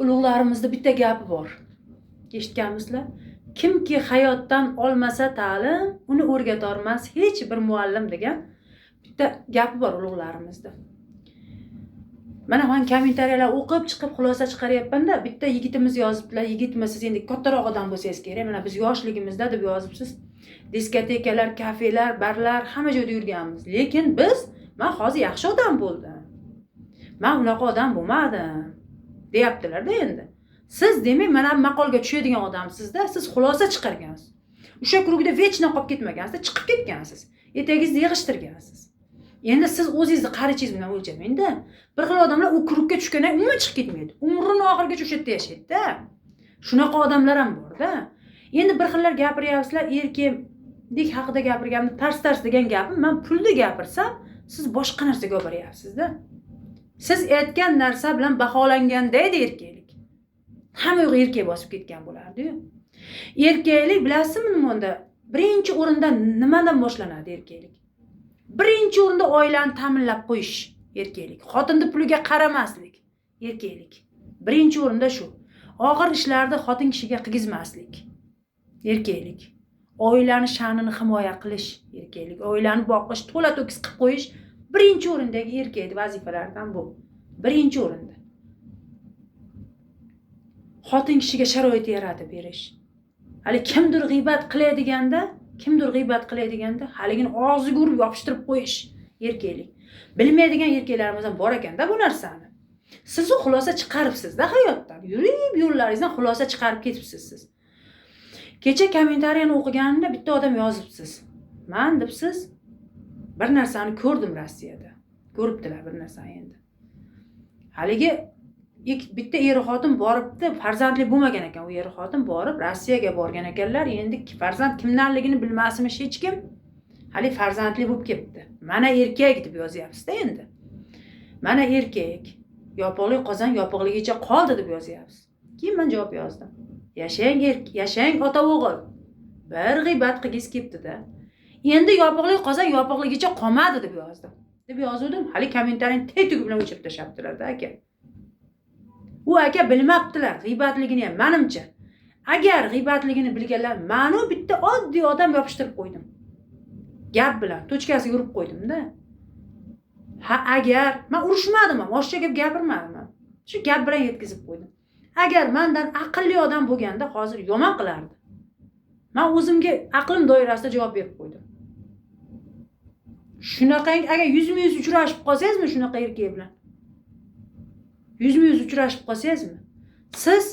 Ulug'larimizda bitta gapi bor. Eshitganmisizlar? Kimki hayotdan olmasa ta'lim, uni o'rgatormas hech bir muallim degan bitta gapi bor ulug'larimizda. Mana man kommentariyalar o'qib chiqib xulosa chiqaryapman-da, bitta yigitimiz yozibdilar, yigitmi siz endi kattaroq odam bo'lsangiz kerak, mana biz yoshligimizda deb yozibsiz. Diskotekalar, kafelar, barlar hamma joyda yurganmiz. Lekin biz, man hozir yaxshi odam bo'ldim. Man unaqa odam bo'lmadim, deyaptilar-da endi. Siz demak mana bu maqolga tushadigan odamsizda, siz xulosa chiqargansiz. O'sha круг da вечно qolib ketmagansiz, chiqib ketgansiz. Etagingizni yig'ishtirgansiz. Endi siz o'zingizni qarichingiz bilan o'lchamangda. Bir xil odamlar u круг ga tushgandan umuman chiqib ketmaydi. Umrini oxirigacha o'sha yerda yashaydi-da. Shunaqa odamlar ham bor-da. Endi bir xillar gapiryapsizlar, erkaklik haqida gapirganimda tars-tars degan gapim, man pulni gapirsam, siz boshqa narsaga olib boryapsiz-da. Siz aytgan narsa bilan baholanganda edi erkaklik. Hamma yo'q erkak bosib ketgan bo'lardi-yu. Erkaklik bilasizmi nima unda? Birinchi o'rinda nimadan boshlanadi erkaklik? Birinchi o'rinda oilani ta'minlab qo'yish erkaklik. Xotinni puliga qaramaslik erkaklik. Birinchi o'rinda shu. Og'ir ishlarni xotin kishiga qilgizmaslik erkaklik. Oilani sha'nini himoya qilish erkaklik. Oilani boqish, to'la to'kis qilib qo'yish birinchi o'rindagi erkakning vazifalaridan bu. Birinchi o'rinda. Xotin kishiga sharoit yaratib berish. Hali kimdir g'iybat qilaydiganda, kimdir g'iybat qilaydiganda haligini og'ziga urib yopishtirib qo'yish erkaklik. Bilmaydigan erkaklarimiz ham bor ekanda bu narsani. Siz u xulosa chiqaribsiz-da hayotdan. Yurib yo'llaringizdan xulosa chiqarib ketibsiz siz. Kecha kommentariyani o'qiganimda bitta odam yozibsiz. Man debsiz, bir narsani ko'rdim Rossiyada. Ko'ribdilar bir narsani endi. Haligi bitta er xotin boribdi, farzandli bo'lmagan ekan. U er xotin borib Rossiyaga borgan ekanlar. Endi farzand kimdanligini bilmasmish hech kim. Hali farzandli bo'lib ketdi. Mana erkak deb yozyapsiz-da endi. Mana erkak. Yopiqli qozon yopiqligicha qoldi deb yozyapsiz. Keyin men javob yozdim. Yashang erk, yashang ota o'g'il. Bir g'iybat qilgingiz kelibdi-da. Endi yopiqli qozon yopiqligicha qolmadi deb yozdim. Deb yozuvdim. Hali kommentariyani teg bilan o'chirib tashlabdilar-da aka. U aka bilmabdilar g'iybatligini ham menimcha. Agar g'iybatligini bilganlar, manu bitta oddiy odam yopishtirib qo'ydim. Gap bilan tochkasiga urib qo'ydim-da. Ha, agar men urushmadim ham, oshcha gap gapirmadim ham. Shu gap bilan yetkazib qo'ydim. Agar mendan aqlli odam bo'lganda hozir yomon qilardi. Men o'zimga aqlim doirasida javob berib qo'ydim. Shunaqa agar yuzma-yuz uchrashib qolsangizmi shunaqa erkak bilan? Yuzma-yuz uchrashib qolsangizmi? Siz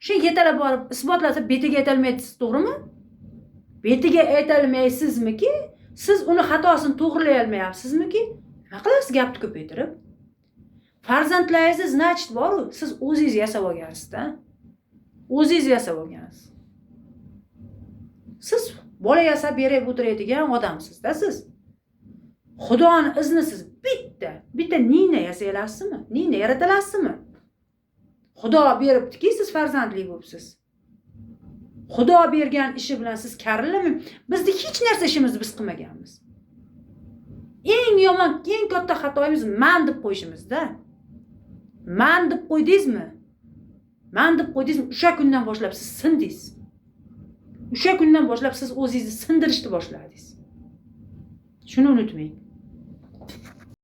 shu yetalab borib isbotlasa betiga aytolmaysiz, to'g'rimi? Betiga aytolmaysizmiki? Siz uni xatosini to'g'rilay olmayapsizmiki? Nima qilasiz gapni ko'paytirib? Farzandlaringizni значит bor-u, siz o'zingiz yasab olgansiz-da. O'zingiz yasab olgansiz. Siz bola yasab berib o'tiradigan odamsiz-da siz. Xudoni iznisiz bitta nina yasay olasizmi? Nina yarata olasizmi? Xudo beribdiki, siz farzandli bo'libsiz. Xudo bergan ishi bilan siz karillamang. Bizni hech narsa ishimizni biz qilmaganmiz. Eng yomon, eng katta xatoyimiz man deb qo'yishimizda. Man deb qo'ydingizmi? Man deb qo'ydingizmi? O'sha kundan boshlab siz sindingiz. O'sha kundan boshlab siz o'zingizni sindirishni boshladingiz. Shuni unutmang.